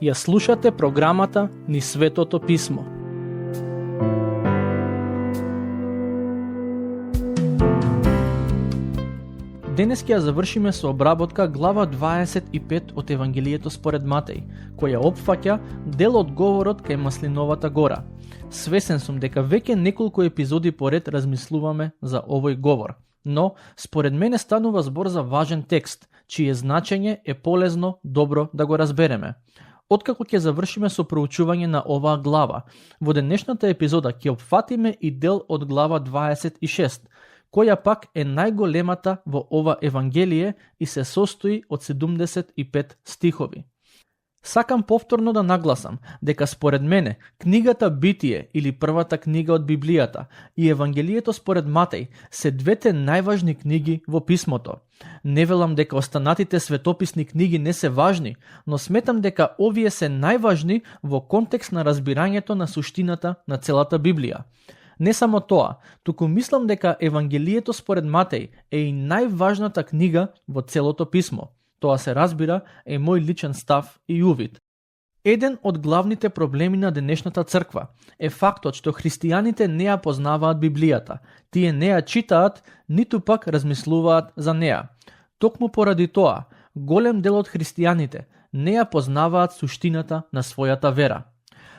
Ја слушате програмата Ни Светото Писмо. Денес ќе ја завршиме со обработка глава 25 од Евангелието според Матеј, која опфаќа дел од говорот кај Маслиновата гора. Свесен сум дека веќе неколку епизоди поред размислуваме за овој говор, но според мене станува збор за важен текст, чие значење е полезно добро да го разбереме. Откако ќе завршиме со проучување на оваа глава, во денешната епизода ќе опфатиме и дел од глава 26, која пак е најголемата во ова Евангелие и се состои од 75 стихови. Сакам повторно да нагласам дека според мене книгата Битие или првата книга од Библијата и Евангелието според Матеј се двете најважни книги во писмото. Не велам дека останатите светописни книги не се важни, но сметам дека овие се најважни во контекст на разбирањето на суштината на целата Библија. Не само тоа, туку мислам дека Евангелието според Матеј е и најважната книга во целото писмо. Тоа се разбира е мој личен став и увид. Еден од главните проблеми на денешната црква е фактот што христијаните не ја познаваат Библијата. Тие не ја читаат, ниту пак размислуваат за неа. Токму поради тоа, голем дел од христијаните не ја познаваат суштината на својата вера.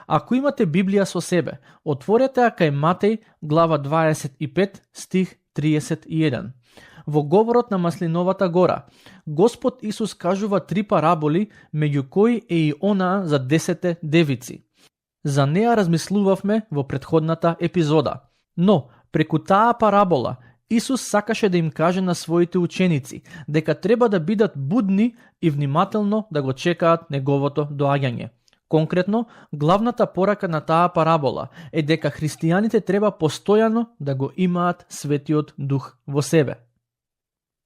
Ако имате Библија со себе, отворете ја кај Матеј, глава 25, стих 31. Во говорот на Маслиновата гора, Господ Исус кажува 3 параболи, меѓу кои е и онаа за 10 девици. За неа размислувавме во претходната епизода. Но, преку таа парабола, Исус сакаше да им каже на своите ученици дека треба да бидат будни и внимателно да го чекаат неговото доаѓање. Конкретно, главната порака на таа парабола е дека христијаните треба постојано да го имаат Светиот Дух во себе.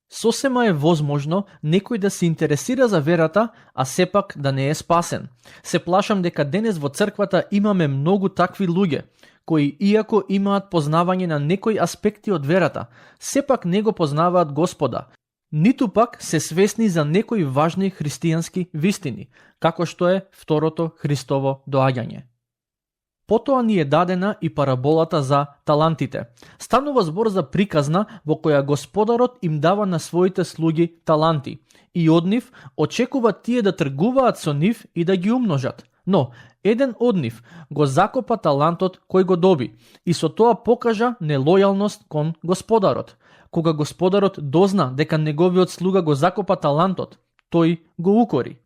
Сосема е возможно некој да се интересира за верата, а сепак да не е спасен. Се плашам дека денес во црквата имаме многу такви луѓе, кои иако имаат познавање на некои аспекти од верата, сепак не го познаваат Господа, ниту пак се свесни за некои важни христијански вистини, како што е второто Христово доаѓање. Потоа ни е дадена и параболата за талантите. Станува збор за приказна во која Господарот им дава на своите слуги таланти и од нив очекува тие да тргуваат со нив и да ги умножат. Но еден од нив го закопа талантот кој го доби и со тоа покажа нелојалност кон Господарот. Кога Господарот дозна дека неговиот слуга го закопа талантот, тој го укори.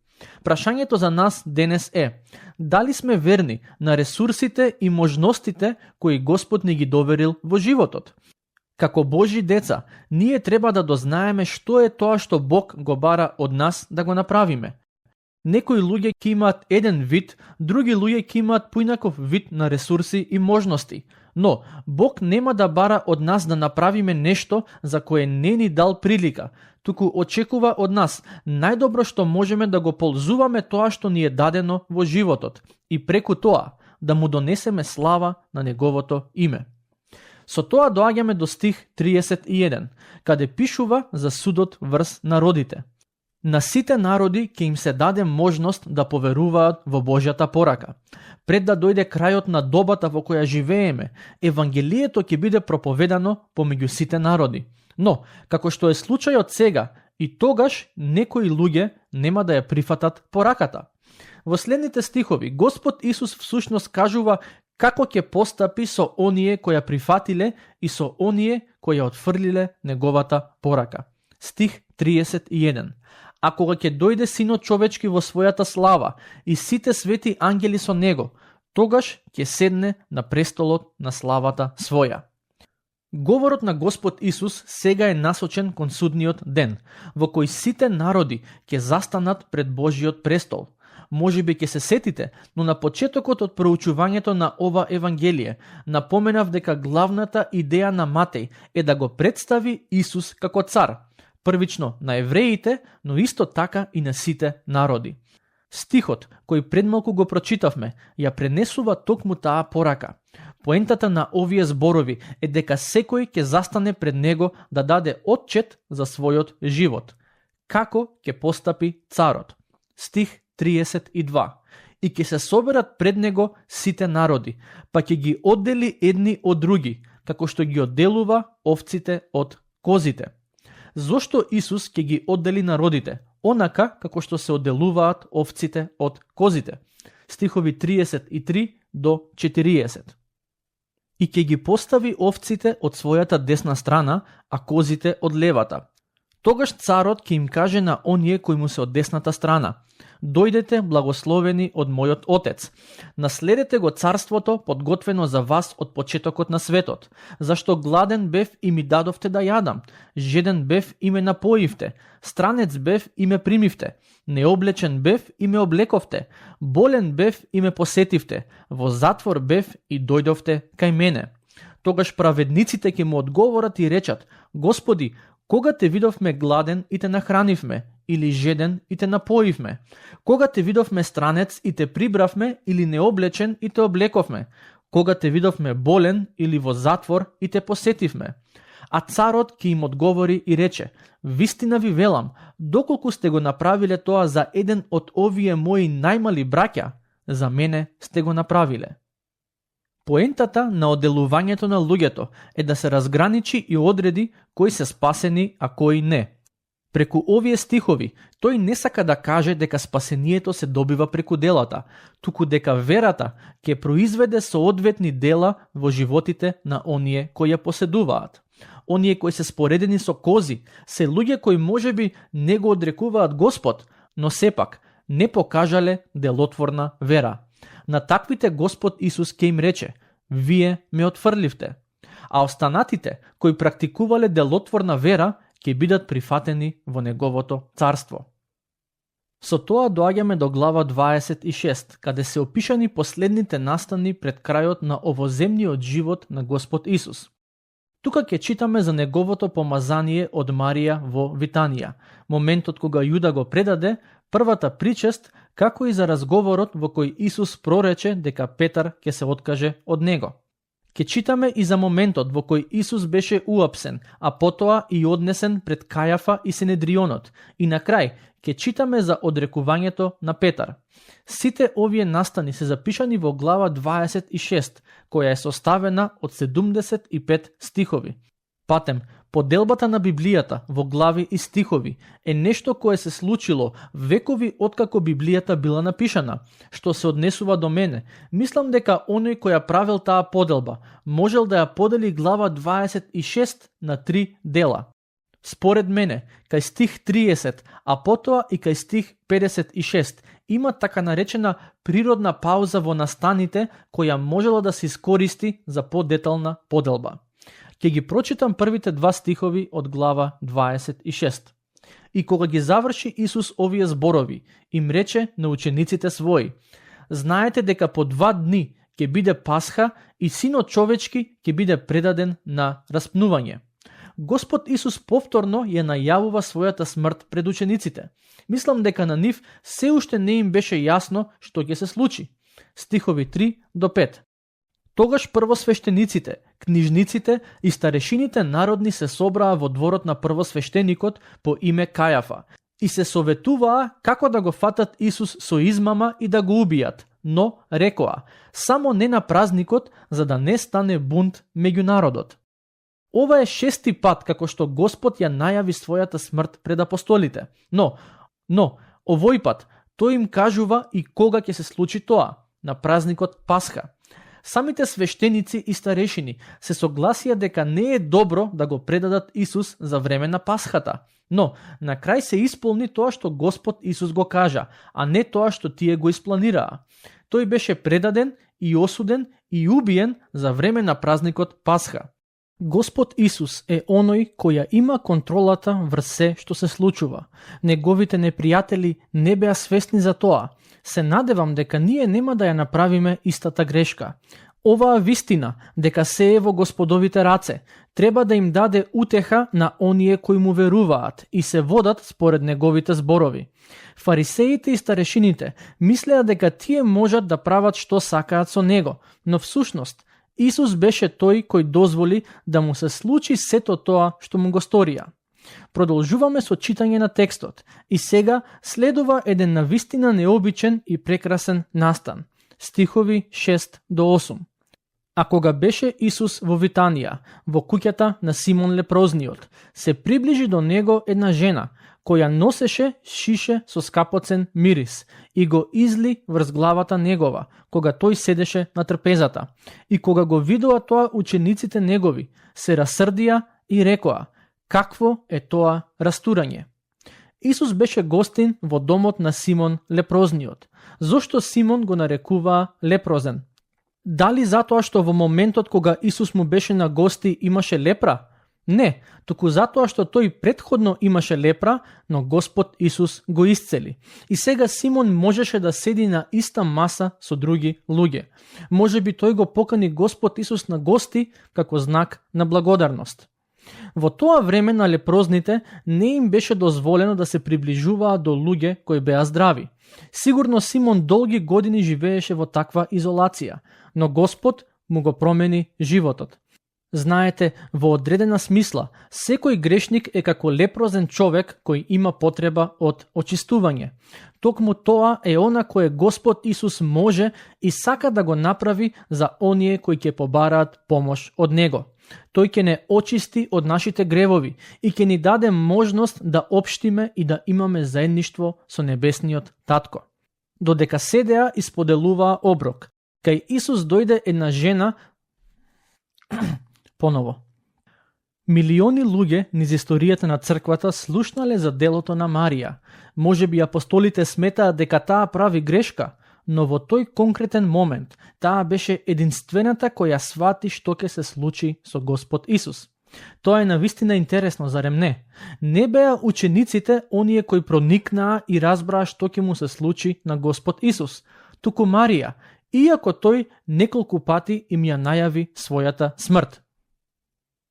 Прашањето за нас денес е: дали сме верни на ресурсите и можностите кои Господ ни ги доверил во животот? Како Божји деца, ние треба да дознаеме што е тоа што Бог го бара од нас да го направиме. Некои луѓе ќе имаат еден вид, други луѓе ќе имаат поинаков вид на ресурси и можности. Но Бог нема да бара од нас да направиме нешто за кое не ни дал прилика, туку очекува од нас најдобро што можеме да го ползуваме тоа што ни е дадено во животот и преку тоа да му донесеме слава на неговото име. Со тоа доаѓаме до стих 31, каде пишува за судот врз народите. На сите народи ќе им се даде можност да поверуваат во Божјата порака. Пред да дојде крајот на добата во која живееме, Евангелието ќе биде проповедано помеѓу сите народи. Но, како што е случајот сега, и тогаш некои луѓе нема да ја прифатат пораката. Во следните стихови, Господ Исус всушност кажува како ќе постапи со оние кои ја прифатиле и со оние кои ја отфрлиле неговата порака. Стих 31. А кога ќе дојде Синот човечки во својата слава и сите свети ангели со него, тогаш ќе седне на престолот на славата своја. Говорот на Господ Исус сега е насочен кон судниот ден, во кој сите народи ќе застанат пред Божиот престол. Можеби ќе се сетите, но на почетокот од проучувањето на ова Евангелие напоменав дека главната идеја на Матеј е да го представи Исус како цар, првично на евреите, но исто така и на сите народи. Стихот, кој предмалку го прочитавме, ја пренесува токму таа порака. Поентата на овие зборови е дека секој ќе застане пред него да даде отчет за својот живот. Како ќе постапи царот? Стих 32. и ќе се соберат пред него сите народи, па ќе ги оддели едни од други, како што ги одделува овците од козите. Зошто Исус ќе ги оддели народите, онака како што се одделуваат овците од козите? Стихови 33 до 40. И ќе ги постави овците од својата десна страна, а козите од левата. Тогаш царот ќе им каже на оние кои му се од десната страна: дојдете благословени од мојот Отец. Наследете го царството подготвено за вас од почетокот на светот, зашто гладен бев и ми дадовте да јадам, жеден бев и ме напоивте, странец бев и ме примивте, необлечен бев и ме облековте, болен бев и ме посетивте, во затвор бев и дојдовте кај мене. Тогаш праведниците ќе му одговорат и речат: Господи, кога те видовме гладен и те нахранивме, или жеден и те напоивме? Кога те видовме странец и те прибравме, или необлечен и те облековме? Кога те видовме болен или во затвор и те посетивме? А царот ќе им одговори и рече: вистина ви велам, доколку сте го направиле тоа за еден од овие мои најмали браќа, за мене сте го направиле. Поентата на одделувањето на луѓето е да се разграничи и одреди кои се спасени, а кои не. Преку овие стихови, тој не сака да каже дека спасението се добива преку делата, туку дека верата ќе произведе соодветни дела во животите на оние кои ја поседуваат. Оние кои се споредени со кози се луѓе кои можеби не го одрекуваат Господ, но сепак не покажале делотворна вера. На таквите Господ Исус ќе им рече: вие ме отфрливте. А останатите кои практикувале делотворна вера ќе бидат прифатени во неговото царство. Со тоа доаѓаме до глава 26, каде се опишани последните настани пред крајот на овоземниот живот на Господ Исус. Тука ќе читаме за неговото помазание од Марија во Витанија, моментот кога Јуда го предаде, првата причест, како и за разговорот во кој Исус прорече дека Петар ќе се откаже од него. Ќе читаме и за моментот во кој Исус беше уапсен, а потоа и однесен пред Кајафа и Синедрионот, и на крај ќе читаме за одрекувањето на Петар. Сите овие настани се запишани во глава 26, која е составена од 75 стихови. Патем, поделбата на Библијата во глави и стихови е нешто кое се случило векови откако Библијата била напишана. Што се однесува до мене, мислам дека оној кој ја правил таа поделба можел да ја подели глава 26 на 3 дела. Според мене, кај стих 30, а потоа и кај стих 56, има така наречена природна пауза во настаните која можела да се искористи за подетална поделба. Ќе ги прочитам првите два стихови од глава 26. И кога ги заврши Исус овие зборови, им рече на учениците своји: знаете дека по 2 дни ќе биде Пасха и Синот човечки ќе биде предаден на распнување. Господ Исус повторно ја најавува својата смрт пред учениците. Мислам дека на нив се уште не им беше јасно што ќе се случи. Стихови 3 до 5. Тогаш првосвештениците, книжниците и старешините народни се собраа во дворот на првосвештеникот по име Кајафа и се советуваа како да го фатат Исус со измама и да го убијат, но рекоа: само не на празникот, за да не стане бунт меѓу народот. Ова е 6-ти пат како што Господ ја најави својата смрт пред апостолите. Но овој пат тој им кажува и кога ќе се случи тоа, на празникот Пасха. Самите свештеници и старешини се согласија дека не е добро да го предадат Исус за време на Пасхата, но на крај се исполни тоа што Господ Исус го кажа, а не тоа што тие го испланираа. Тој беше предаден и осуден и убиен за време на празникот Пасха. Господ Исус е оној кој ја има контролата врз се што се случува. Неговите непријатели не беа свесни за тоа. Се надевам дека ние нема да ја направиме истата грешка. Оваа вистина, дека се е во Господовите раце, треба да им даде утеха на оние кои му веруваат и се водат според неговите зборови. Фарисеите и старешините мислеа дека тие можат да прават што сакаат со него, но всушност Исус беше тој кој дозволи да му се случи сето тоа што му го сторија. Продолжуваме со читање на текстот и сега следува еден навистина необичен и прекрасен настан. Стихови 6 до 8. А кога беше Исус во Витанија, во куќата на Симон лепрозниот, се приближи до него една жена, која носеше шише со скапоцен мирис и го изли врз главата негова, кога тој седеше на трпезата. И кога го видоа тоа учениците негови, се расрдија и рекоа: какво е тоа растурање? Исус беше гостин во домот на Симон лепрозниот. Зошто Симон го нарекуваа лепрозен? Дали затоа што во моментот кога Исус му беше на гости имаше лепра? Не, туку затоа што тој претходно имаше лепра, но Господ Исус го исцели. И сега Симон можеше да седи на иста маса со други луѓе. Можеби тој го покани Господ Исус на гости како знак на благодарност. Во тоа време на лепрозните не им беше дозволено да се приближуваа до луѓе кои беа здрави. Сигурно Симон долги години живееше во таква изолација, но Господ му го промени животот. Знаете, во одредена смисла, секој грешник е како лепрозен човек кој има потреба од очистување. Токму тоа е она кое Господ Исус може и сака да го направи за оние кои ќе побараат помош од Него. Тој ќе не очисти од нашите гревови и ќе ни даде можност да општиме и да имаме заедништво со небесниот Татко. Додека седеа и споделуваа оброк, кај Исус дојде една жена. Поново. Милиони луѓе низ историјата на црквата слушнале за делото на Марија. Можеби апостолите сметаат дека таа прави грешка, но во тој конкретен момент таа беше единствената која свати што ќе се случи со Господ Исус. Тоа е навистина интересно, зарем не? Не беа учениците оние кои проникнаа и разбраа што ќе му се случи на Господ Исус, туку Марија, иако тој неколку пати им ја најави својата смрт.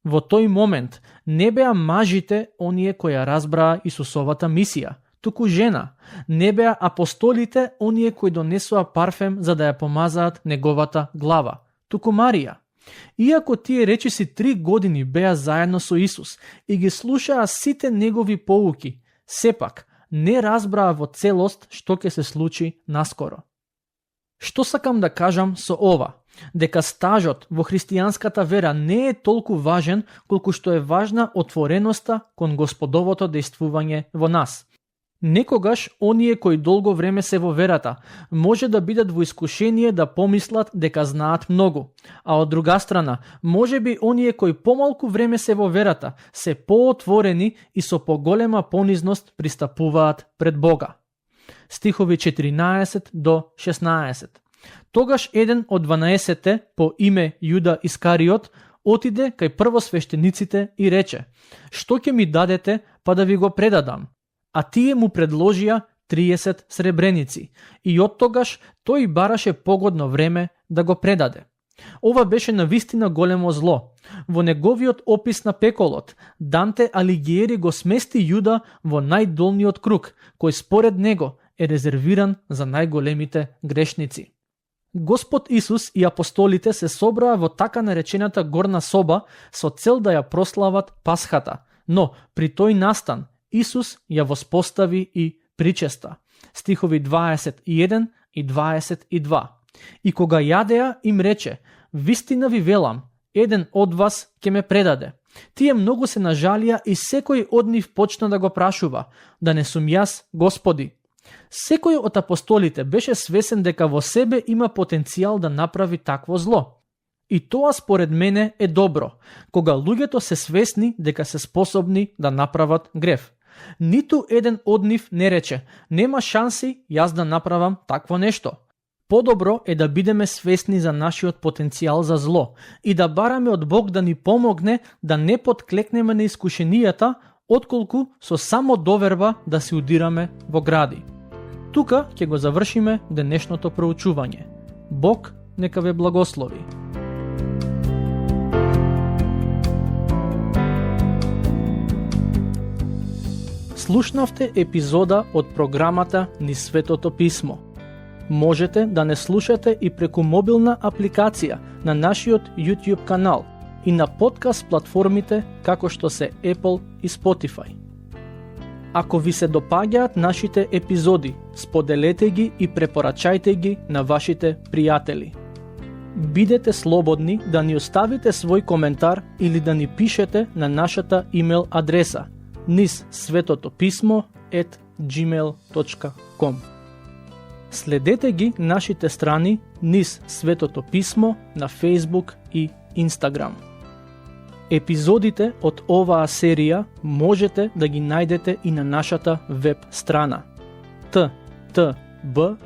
Во тој момент не беа мажите оние кои ја разбраа Исусовата мисија, туку жена. Не беа апостолите оние кои донесоа парфем за да ја помазаат неговата глава, туку Марија. Иако тие речиси 3 години беа заедно со Исус и ги слушаа сите негови поуки, сепак не разбраа во целост што ќе се случи наскоро. Што сакам да кажам со ова? Дека стажот во христијанската вера не е толку важен колку што е важна отвореноста кон Господовото дејствување во нас. Некогаш оние кои долго време се во верата може да бидат во искушение да помислат дека знаат многу, а од друга страна можеби оние кои помалку време се во верата се поотворени и со поголема понизност пристапуваат пред Бога. Стихови 14 до 16. Тогаш еден од 12 по име Јуда Искариот отиде кај првосвештениците и рече: што ќе ми дадете па да ви го предадам? А тие му предложија 30 сребреници и од тогаш тој бараше погодно време да го предаде. Ова беше навистина големо зло. Во неговиот опис на пеколот, Данте Алигиери го смести Јуда во најдолниот круг, кој според него е резервиран за најголемите грешници. Господ Исус и апостолите се собраа во така наречената горна соба со цел да ја прослават Пасхата, но при тој настан Исус ја воспостави и причеста. Стихови 21 и 22. И кога јадеа им рече: вистина ви велам, еден од вас ќе ме предаде. Тие многу се нажалија и секој од нив почна да го прашува: да не сум јас, Господи? Секој од апостолите беше свесен дека во себе има потенцијал да направи такво зло. И тоа според мене е добро, кога луѓето се свесни дека се способни да направат грев. Ниту еден од нив не рече: нема шанси јас да направам такво нешто. Подобро е да бидеме свесни за нашиот потенцијал за зло и да бараме од Бог да ни помогне да не подклекнеме на искушенијата, отколку со само доверба да се удираме во гради. Тука ќе го завршиме денешното проучување. Бог нека ве благослови. Слушнавте епизода од програмата Низ Светото Писмо. Можете да не слушате и преку мобилна апликација на нашиот YouTube канал и на подкаст платформите како што се Apple и Spotify. Ако ви се допаѓаат нашите епизоди, споделете ги и препорачајте ги на вашите пријатели. Бидете слободни да ни оставите свој коментар или да ни пишете на нашата имейл адреса nizsvetotopисmo@gmail.com. Следете ги нашите страни Низ Светото писмо на Facebook и Instagram. Епизодите од оваа серија можете да ги најдете и на нашата веб страна ttb.twr.org.